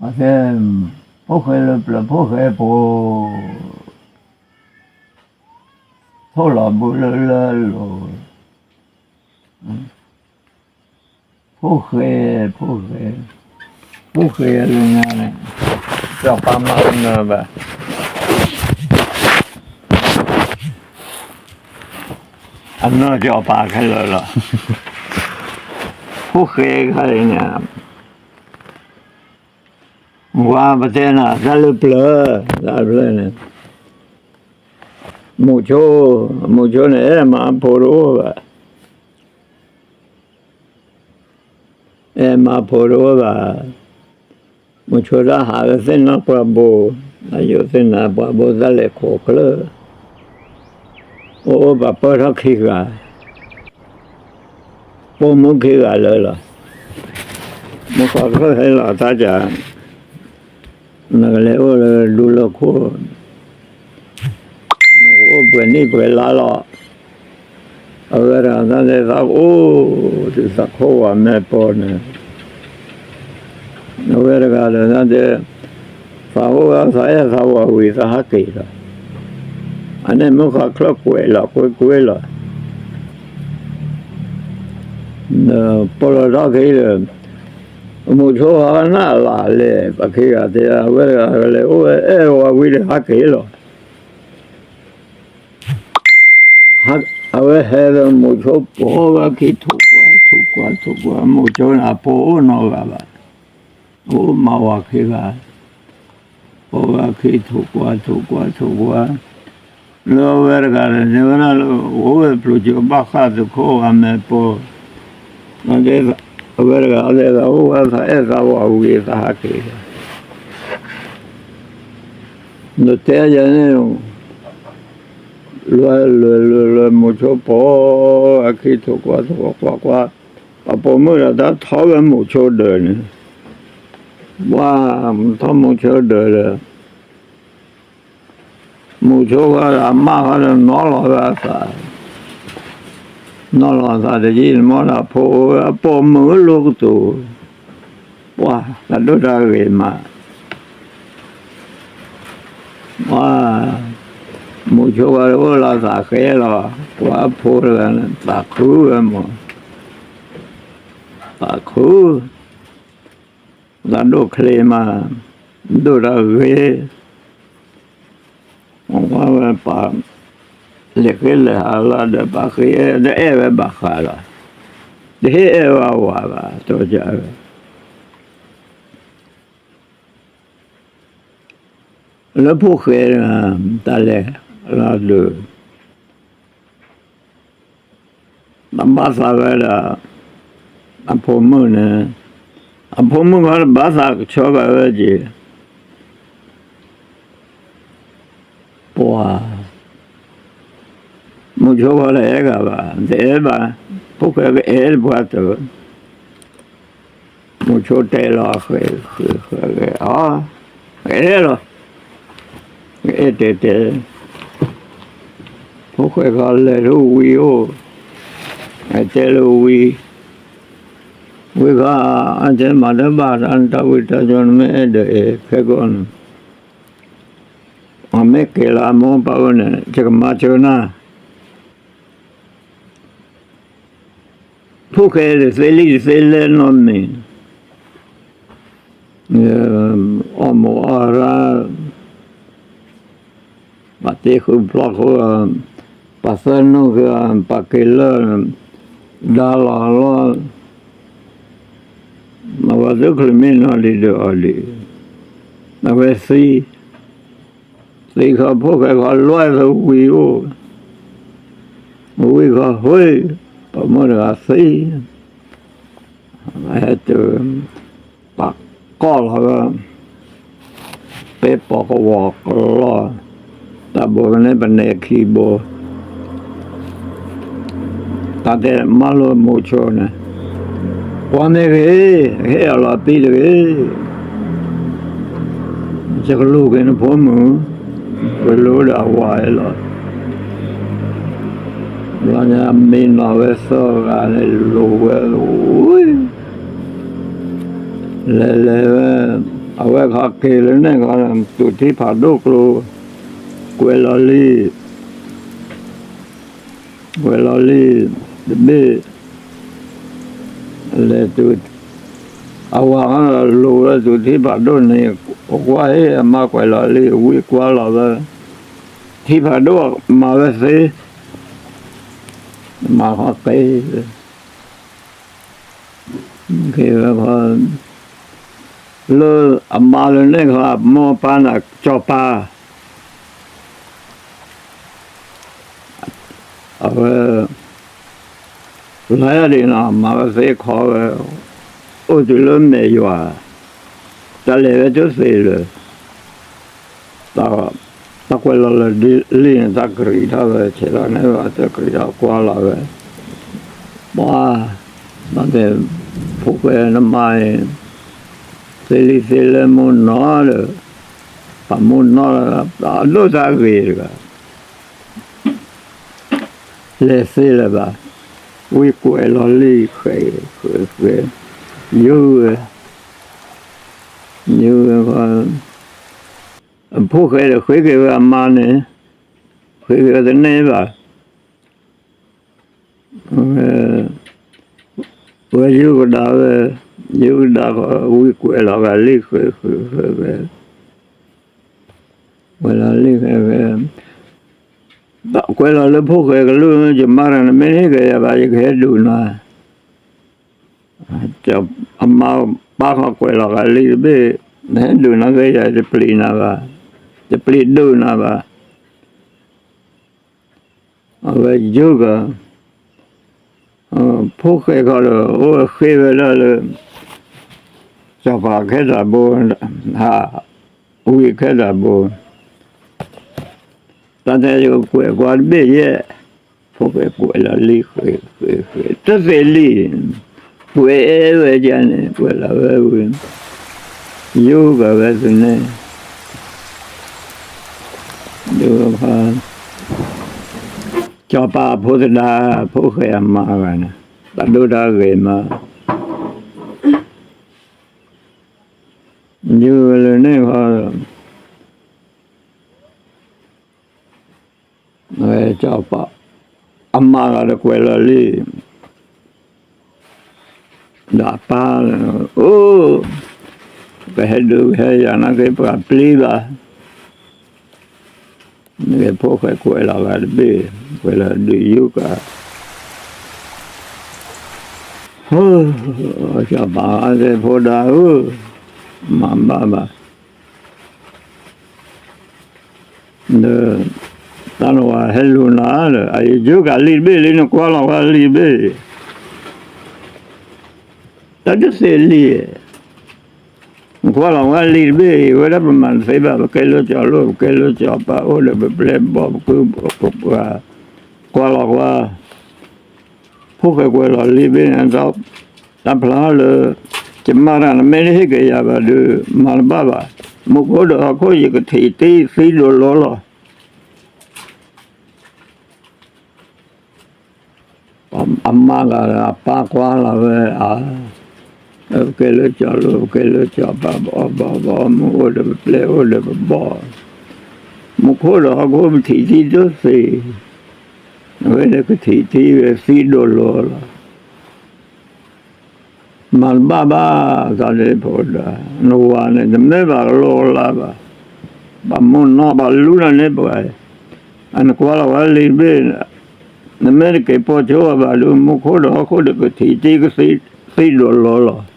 အတဲ, ဖိၣ်ဃဲလၢပျၢၤ ဖိၣ်ဃဲဖိ, ထိၣ်လီၤဘုလၢလၢလိၤ, ဖိၣ်ဃဲ, ဖိၣ်ဃဲ, ဖိၣ်ဃဲလၢညါန့ၣ်, စီၤပၤမၤကနၢၤဘၣ်, အနီၢ်စီၤပၤခဲလၢာ်လီၤ, ဖိၣ်ဃဲခါအံၤန့ၣ် ဝါပတဲနၤ တၢ်လၢပျၢၤ, တၢ်လၢပျၢၤန့ၣ်, မုဆိ, မုဆိန့ၣ် အဲၣ်မၤဖိတအိၣ်ဘၣ်, အဲၣ်မၤဖိတအိၣ်ဘၣ်, မုဆိတၢ်ဟးလၢသ့ၣ်နီၣ်ပှၢ်ဘိ, အယိာ်သ့ၣ်နၤပှၢ်ဘိတၢ်လဲၤခိးကျၢၢ်, အိၣ်အိၣ်ပှၤပၢၢ်ထီၣ်ခံဂၤ ပိာ်မုၣ်ခံဂၤလၢာ်လီၤ, မုၢ်ဃီချၢၣ်ဟဲလီၤတၢ်ကး, နကလဲၤအိၣ်လၢဒူလၢခိၣ်, နကအိၣ်ပှဲၤနံၣ်ပှဲၤလါလီၤ, အဝဲတဂၤတၢ်ဒဲးသးအိၣ်, တုၤသးခိၣ်ဝဲမ့ၢ်ပိာ်န့ၣ် အဝဲတဂၤဒီးတၢ်ဒဲး, သးအိၣ်ဝဲသးအဲၣ်သးဝးဝံၤသးဟးက့ၤလီၤ, အန့ၣ်မုၢ်ဃီချၢၣ်ကွဲးလီၤကွ့ၢ်ကွ့ၢ်လီၤ, ဒီးပိာ်လီၤထီၣ်က့ၤဒီး, မုဆိဟးနၢ်လၢ်လဲၣ်, ပှၤခံဂၤတဲ အဝဲတဂၤကလဲၤအိၣ်ဝဲအဲၣ်ဝဲဝံၤဒီးဟးက့ၤလီၤ, အဝဲဟဲဒီးမုဆိပိာ်ဝဲခံထိၣ်ကွၢ်ထိၣ်ကွၢ်ထိၣ်ကွၢ်, မုဆိန့ၣ်အဖိအိၣ်နီတဂၤဘၣ်, အိၣ်မၤဝၤခံဂၤ, ပိာ်ဝဲခံထိၣ်ကွၢ်ထိၣ်ကွၢ်ထိၣ်ကွၢ်, လၢအဝဲတဂၤန့ၣ် န့ၢ်ဝဲဒၣ်လၢ အိၣ်ဝဲဖျိကၠိဘၣ်ဃးသုးခိၣ်ဝဲမ့ၢ်ပိာ်, အဝဲတဂၤအသးအိၣ်ဝဲသးအဲၣ်သးဝးဝံၤသးဟးက့ၤလီၤ, နတဲယၤန့ၣ်, လွဲလွဲလွဲလွဲ မုဆိပိာ်, အခံထိၣ်ကွၢ်ထိၣ်ကွၢ်ကွၢ်ကွၢ်, ပှၤပိာ်မုၣ်ဒီးတၢ်ထီဝဲမုဆိဒၢးန့ၣ်, ပှၤထီမုဆိဒၢးဒီး မုဆိဃီဒီးအမါဃီဒီးနီၤလီၤဝဲအသး, နီၤလီၤအသးတယံာ်န့ၣ် မ့ၢ်ဒၣ်ဖိအိၣ်ဝဲအပိာ်မုၣ်လိကတူၢ်, ပှၤတၢ်ဒိၣ်တၢ်ဂ့ၤမး, ပှၤ မုဆိဃီဒီးအိၣ်လၢသးဃဲလီၤ, ပှၤအဖိတဂၤန့ၣ် သးခုဝဲမး, သးခု တၢ်ဒိၣ်ချ့မး, ဒိၣ်တၢ်ဂ့ၤ, ပှၤဝဲပာ်, လဲၤဃ့လဲၤဟးလီၤဒီးပာ်ဃ့အဲၣ်တအဲၣ်ဝဲဘၣ်ဃးလီၤ, တဟ့ၣ်အဲၣ်ဝဲအဝၤဘၣ်, တိစၢ်ဝဲ လၢဖိၣ်ဃဲ, တၢ်လဲၤလီၤဒုး တဘၣ်သးဝဲဒၣ် အဖိမုၣ်န့ၣ်, အဖိမုၣ်ခီတဘၣ်သးကဆှီဘၣ်ဝဲက့ၤ, ပှၤ မုဆိဃီတအဲၣ်ဂၤဘၣ်, တအဲၣ်ဘၣ်, ဖိၣ်ဃဲကအဲၣ်တပှၢ်တၢၢ်, မုဆိတဲလီၤဃဲ, ဃဲဃဲဃဲအီၤ, ကအဲၣ်လီၤ, ကအဲၣ်တဲတဲ, ဖိၣ်ဃဲခီလဲၤထီၣ်ဝံၤအိၣ်, တဲလၢဝံၤ, ဝံၤခီ, အတဲမၤတဘၣ်တၢ်နတၢ်ဝံတၢ်ကၠိ နမ့ၢ်အဲၣ်ဒိးအဲၣ်ခဲကီၢ်န့ၣ်, အမ့ၢ်က့ၤလၢအမိၢ်ပၢ်အိၣ်န့ၣ် ယကမၤစၢၤနၤ ဖိၣ်ဃဲတသ့လံတသ့လဲၣ်နီတမံၤ, အီၣ်မူးအီၣ်ရၢ, ပာ်တ့ၢ်ဃုဖျီၣ်ဃု, ပာ်သၢနုာ်ဃု, ပာ်က့ၤလၢ, ဒါလီၤလီၤ, အဝဲသ့ၣ်ချ့မ့ၢ်နီၢ်လံဒီးအီၤလံ, အဝဲသံ သံခီဖိၣ်ဃဲခီလွဲၢ်သဝံၤအိၣ်, ဝံၤခီဃ့, ပှၤမိၢ်တဂၤသံ, ဟဲတုၤ, ပာ်ကီၢ်လီၤဝဲ, ပ့ၤပိာ်ကဝီၤကလီၢ်, တၢ်ဘိကန့ၣ်ပနဲခံဘိ တၢ်တဲမၤလိာ်မိၤဆိန့ၣ်, ကွၢ်မ့ၢ်ဂ့ၤ, ဟ့ၣ်အီၤလီၤပံတဂ့ၤ, ယကလူၤက့ၤနဖိမုၣ်, ကလူၤဒီးအဝၤအံၤလီၤ, ဘျီညါမ့ၢ်နီၢ်ဝဲသၢဂၤန့ၣ်လူၤဝဲ, လဲၤလဲၤဝဲ အဝဲခီက့ၤလၢန့ၣ်ခီ သူၣ်ထံဖးဒိၣ်ကျိ ကွဲးလီၤလံ ကွဲးလီၤလံ တဘ့ၣ် လဲၤတုၤ အဝၤခီလိၤဝဲသူၣ်ထံဖးဒိၣ်န့ၣ် ကွၢ်ဟ့ၣ်အမါကွဲးလီၤလံ ဝံကွၢ်လီၤဝဲ ထံဖးဒိၣ်မၤဝဲသ့ မၤခီက့ၤ က့ၤဝဲခီ လၢအမါလၢန့ၣ်ခီ အမိၢ်ပၢ်န့ၣ် ကၠီၤပၤ အဝဲ လါယၤဒ်နီၤ မၤဝဲသ့ခီဝဲ အိၣ်တုၤလၢမဲာ်ယွၤ တၢ်လဲၤဝဲတသ့လၢၤ တၢ်ကွဲးလီၤလၢဒ်လံန့ၣ် တၢ်ကရံးထီၣ်ဝဲ ဆဲးထီၣ်န့ၢ်ဝဲ တၢ်ကရံးထီၣ်ကွၢ်လီၤဝဲ ပှၤ ဘၣ်သ့ၣ် ဖိၣ်ဃဲနမါအံၤ သ့လံသ့လဲၢ်မိၢ်နီၢ်ဒီး ပှၤမိၢ်နီၢ်လၢ အဒိၣ်တၢ်ဂ့ၤတဂၤ လဲၤသ့လၢၤဘၣ် ဝံကွဲးလီၤလံ ဃဲ ဃဲ ဃဲ ယုၢ်ဝဲ ယုၢ်ဝဲ ဖိၣ်ဃဲဒီးဃ့က့ၤဝဲအမါန့ၣ် ဃ့က့ၤဝဲတန့ၢ်ဘၣ် ဝဲ ဝဲယုၢ်ကဒါဝဲ ယုၢ်ကဒါဃီ ဝံကွဲးလီၤဂာ်လံ ဃဲ ဃဲ ဃဲ ဃဲ ကွဲးလီၤလံ ဃဲ ဃဲ ကွဲးလီၤလၢဖိၣ်ဃဲကလုၢ် ယမါတၢ်နမ့ၢ်ဟ့ၣ်က့ၤယၤဘၣ် ယကဟဲဒုးနၤ အမါပၢ်ဃီကွဲးလီၤဂာ်လံတဘ့ၣ် နဟဲဒုးနၤက့ၤယၤ တပျံၤနၤဘၣ် တပျံၤဒုးနၤဘၣ် အဝဲယုၢ်က ဖိၣ်ဃဲခီဒီး အိၣ်ဃ့ဝဲဒၣ်လၢ စီၤပၤခဲတၢ်ဘိ ဟး ဝံခဲတၢ်ဘိ တၢ်တဲယကကွဲးကွၢ်တဘ့ၣ်ယဲၢ် ဖိၣ်ဃဲကွဲးလီၤလံ ဃဲ ဃဲ ဃဲ တသ့လံ ကွဲးဝဲဒ်န့ၣ် ကွဲးလီၤဝဲဝံၤ ယုၢ်ကဝဲသုန့ၣ် ယုၢ် စီၤပၤအဖိသဒါ ဖိၣ်ဃဲအမါဂၤန့ၣ် တၢ်ဒိၣ်တၢ်ဂ့ၤမး ယုၢ်လၢန့ၣ်ခီ စီၤပၤ အမါဂၤဒီးကွဲးလီၤလံ ဒီးအပၢ် အိၣ် ကဟဲဒုးကဟဲယၤနာ်က့ ပှၤပျံၤဘၣ် မ့ၢ်ဖိၣ်ဃဲကွဲးလီၤဂာ်တဘ့ၣ် ကွဲးလီၤဒုးယုၢ်က စီၤပၤတဲဖိဒါဧၢ မၤဘၣ်ဘၣ် ဒီး တၢ်နဝၤဟဲလူၤနၤဒီး အယုၢ်ကလံာ်တဘ့ၣ်လံ နကွၢ်လီၤဝဲလံာ်တဘ့ၣ် တၢ်တသ့လံာ် နကွၢ်လီၤဝဲလံာ်တဘ့ၣ်အံၤ ဝဲဒၣ်ပမၤတသ့ဘၣ် ပကဲလၢကၠီၤလိၣ် ပကဲလၢကၠီၤပၤ အိၣ်ဒီးပပျဲၢ်ဘီၣ်ပကုၢ်ပှၤ ကွၢ်လီၤကွၢ် ဖိၣ်ဃဲကွဲးလီၤလံာ်တဘ့ၣ်န့ၣ် တၢ်ဖျါလၢ ယမါတၢ်နမ့ၢ်တဟ့ၣ်က့ၤယၤဘၣ်ဒီး မၤတဘၣ်ဘၣ် မူခိၣ်ဒီးဟီၣ်ခိၣ် ယကထံးတံၢ်သံဒိၣ်လိၤလီၤ အမါဂၤဒီးအပၢ်ကွၢ်လီၤဝဲ အါ ပကဲလၢကၠီၤလိၣ် ပကဲလၢကၠီၤပၤ ပအီၣ်ဘီၣ် ပအီၣ်မူ အိၣ်ဒီးပပျဲၢ် အိၣ်ဒီးပဘီၣ် မူခိၣ်ဒီးဟီၣ်ခိၣ် ပထံးတံၢ်ဒိၣ်သ့ အဝဲဒီးကထံးတံၢ်ဝဲသံဒိၣ်လိၤလီၤ မၤတဘၣ်ဘၣ် တၢ်ဒ်ဖိဒါ နဝၤန့ၣ် တမ့ၢ်ဘၣ်ကလီကလါဘၣ် ဘၣ်မိၢ်နီၢ်ဘၣ်လူလီၤန့ၣ်ပှၤ အနကွၢ်လီၤဝဲလံာ်တဘ့ၣ် နမ့ၢ်တက့ၤပိာ်ကၠိအီၤဘၣ်ဒီး မူခိၣ်ဒီးဟီၣ်ခိၣ်ဒီးကထံးတံၢ်ကသံဒိၣ်လိၤလီၤ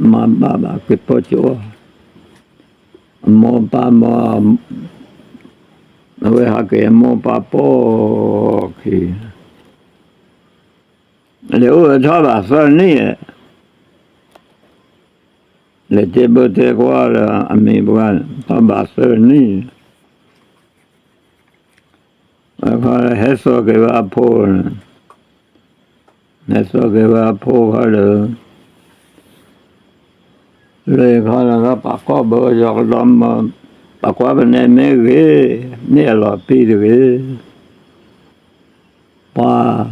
မၤဘၣ်ဘၣ်က့ၤပိာ်ကၠိအီၤ အမိၢ်ပၢ်မိၢ် အဝဲဟးက့ၤအမိၢ်ပၢ်ပိာ်ခံ လဲၤအိၣ်ဝဲထီၣ်ဘၣ်သၢနံၣ် လဲၤတဲဘၢတဲကွၢ်လၢအမံၤပှၢ်န့ၣ် ထီၣ်ဘၣ်သၢနံၣ် အခီဟဲစိာ်က့ၤဝဲအဖိန့ၣ် ဟဲစိာ်က့ၤဝဲအဖိခီဒီး လၢခီဒီးပာ်ကီၢ်ဘၢယီၤကဒီးမၢ ပာ်ကွၢ်ပနဲမ့ၢ်ဂ့ၤ မ့ၢ်အလီၤပံတဂ့ၤ ပှၤ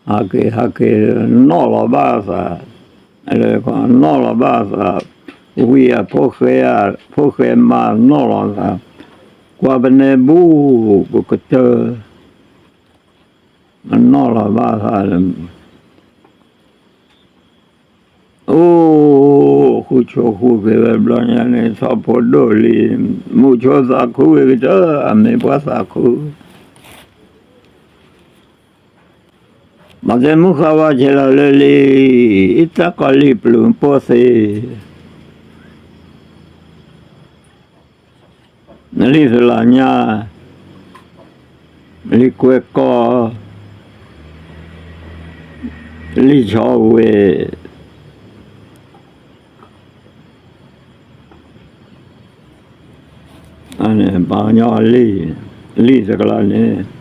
ဟးက့ၤဟးက့ၤ နီၣ်လီၤဘၣ်သး လၢကနီၣ်လီၤဘၣ်သး, ဝံၤအဖိဃဲ, ဖိဃဲမၤနီၣ်လီၤသး, ကွၢ်ပနဲဘူး, ပကတၢၢ်, နီၣ်လီၤဘၣ်သး, အိၣ်, ဃုဆိဃုက့ၤဝဲဘျီညါန့ၣ် ထီၣ်ဖိဒိၣ်လံ, မုၢ်ဆိသးခုဝံၤကတၢၢ် အမ့ၢ်ပှၤသးခု မၤသဲမုၢ်ဃါဝါဆဲးလီၤလၢလံ, အံၤတၢ်ကီလံၤပျုၤပိၢ်သ့, လံာ်သလၢညါ, လံာ်ကွဲကီ, လံာ်ဆီဝ့ၤ ပှၤကညီလံာ်, လံာ်တကလးန့ၣ်